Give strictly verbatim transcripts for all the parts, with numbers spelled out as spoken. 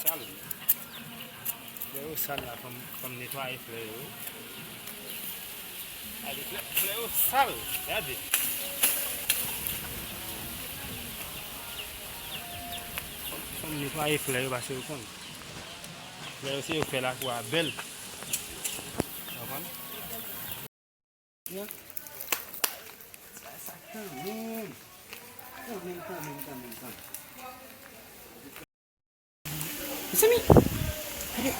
Sal. Flè yo sal la, fò m, fò m netwaye flè yo. Gade, flè, flè yo sal. Gade. Fò m, fò m netwaye flè yo, paske yo konn. Flè yo, se yo fè lakou a bèl. Ou konprann? Sa, sa kanmenm. Kanmenm, kanmenm, kanmenm, kanmenm. Mezanmi, gade.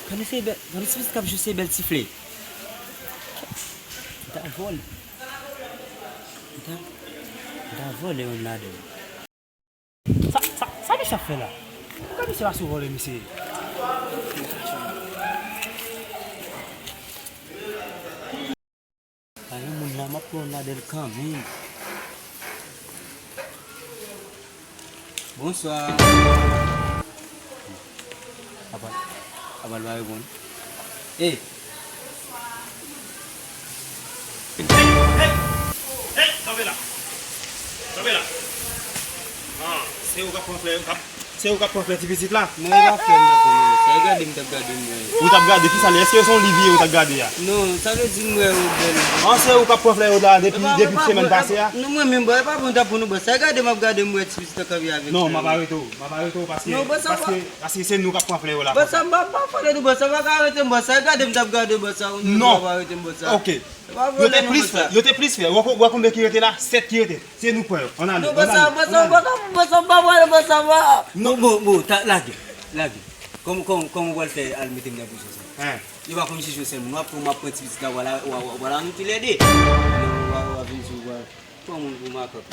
Gade se bèl, gade se pitit k ap jwe se bèl sifle. M ta vòlè. M ta, m ta vòlè youn ladan yo. Sa, sa, sa misye ap fè la? Poukò misye pa sou vòlè misye? Pa gen moun la, m ap pran ladan l kanmenm. Bonswa. Apa, apa l pa reponn. Ey! Hey, hey, kanpe la. Kanpe la. Ah, se ou k ap pran flè, k ap, se ou k ap pran flè ti pitit la? Non, e pa flè m t ap pran, non. Sa e gade m t ap gade m wè. Ou t ap gade kisa li? Èske se yon liv ye ou t ap gade a? Non, sa vle di m wè yo bèl. An, se ou k ap pran flè yo la depi, depi semèn pase a? Non, mwen menm, bò, e pa bon m t ap pran non, bò. Sa e gade m ap gade m wè ti pitit la kanpe avèk flè yo. Non, m ap arete w. M ap arete w paske, paske, paske se nou k ap pran flè yo la konsa. Bò, sa m pa, m pa pale nou, bò, sa pa ka arete m, bò. Sa e gade m t ap gade, bò, sa, ou menm w ap arete m, bò, sa. Non. Ok. Yo te plis fè, yo te plis fè. Ou wè, ou wè konbyen ki rete la? Sèt ki rete. Se nou k pran yo. Ann ale, ann ale, ann ale. Non, bò sa, bò sa, bò sa, m pa pral, bò sa, bò. Non, bon, bon, ta, lage, lage. Kòman, kòman, kòman w pral fè al mete m nan prizon sa? Hein? Yo pa konn jije yon sèl moun. W ap pran, m ap pran ti pitit la, w a la, w a, w a, w a la nou toulède. W a, w a vin sou, w a pran moun pou makak.